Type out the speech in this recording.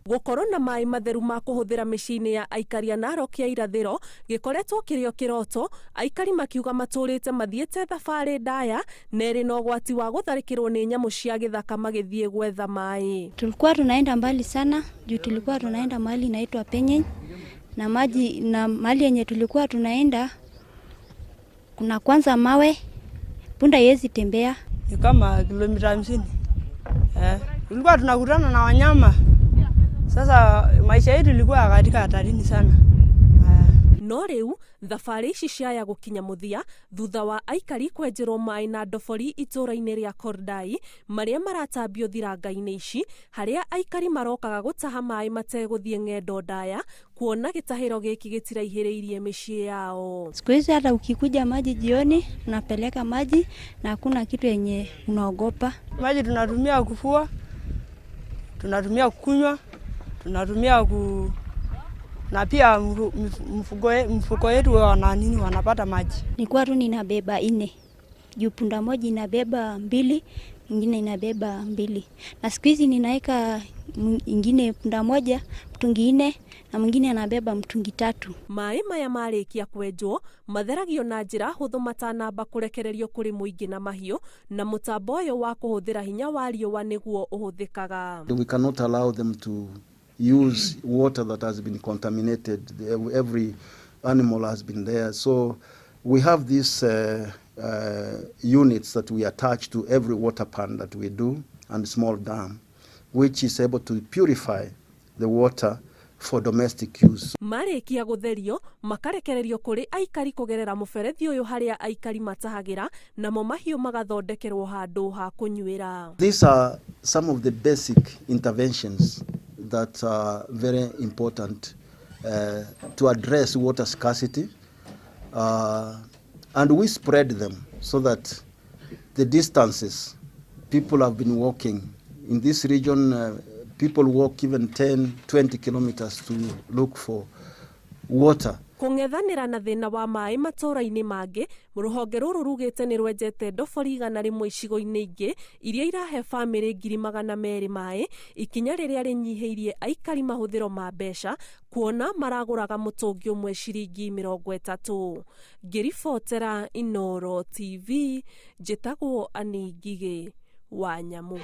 Gũkorwo na maĩ matheru ma kũhũthĩra mĩciĩ-inĩ ya aikari a Narok ya irathĩro gĩkoretwo kĩrĩ o kĩroto, aikari makiuga matũrĩte mathiĩte thabarĩ ndaya na ĩrĩ na ũgwati wa gũtharĩkĩrwo nĩ nyamũ cia gĩthaka magĩthiĩ gwetha maĩ. Tulikuwa tunaenda mbali sana juu tulikuwa tunaenda mahali inaitwa Penye na maji, na mahali yenye tulikuwa tunaenda kuna kwanza mawe, punda haiwezi tembea. Ni kama kilomita 50. Eh, tulikuwa tunakutana na wanyama. Sasa maisha yetu ilikuwa katika hatarini sana. Eh. No rĩu thabarĩ ici ciaya gũkinya mũthia thutha wa aikari kwenjerwo maĩ na ndobori itũũra-inĩ rĩa Kordai marĩa maratambio thiranga-inĩ ici, harĩa aikari marokaga gũtaha maĩ mategũthiĩ ng'endo ndaya, kuona gĩtahĩro gĩkĩ gĩtiraihĩrĩirie mĩciĩ yao. Siku hizi hata ukikuja maji jioni, unapeleka maji na hakuna kitu yenye unaogopa. Maji tunatumia kufua, tunatumia kunywa, tunatumia ku na pia mfugo yetu wana nini wanapata maji. Nilikuwa tu ninabeba nne juu punda moja inabeba mbili, ingine inabeba mbili, na siku hizi ninaweka ingine punda moja mtungi nne na mwingine anabeba mtungi tatu. Maĩ maya marĩkia kwenjwo matheragio na njĩra hũthũ matanamba kũrekererio kũrĩ mũingĩ na mahiũ, na mũtambo ũyũ wa kũhũthĩra hinya wa riũa nĩguo ũhũthĩkaga. We cannot allow them to use water that has been contaminated. Every animal has been there. So we have these units that we attach to every water pan that we do and small dam, which is able to purify the water for domestic use. Marĩkia gũtherio makarekererio kũrĩ aikari kũgerera mũberethi ũyũ, harĩa aikari matahagĩra, namo mahiũ magathondekerwo handũ ha kũnyuĩra. These are some of the basic interventions that are very important to address water scarcity. And we spread them so that the distances people have been walking in this region, people walk even 10, 20 kilometers to look for water. Kũng'ethanĩra na thĩna wa maĩ matũũra-inĩ mangĩ, rũhonge rũrũ rugĩte nĩ rwenjete ndobori 100 icigo-inĩ ingĩ iria irahe bamĩrĩ 200,000 maĩ, ikinya rĩrĩa rĩnyihĩirie aikari mahũthĩro ma mbeca, kuona maragũraga mũtũngi ũmwe ciringi 30. Ngĩribotera Inooro TV, njĩtagwo Ani Ngigĩ wa Nyamũ.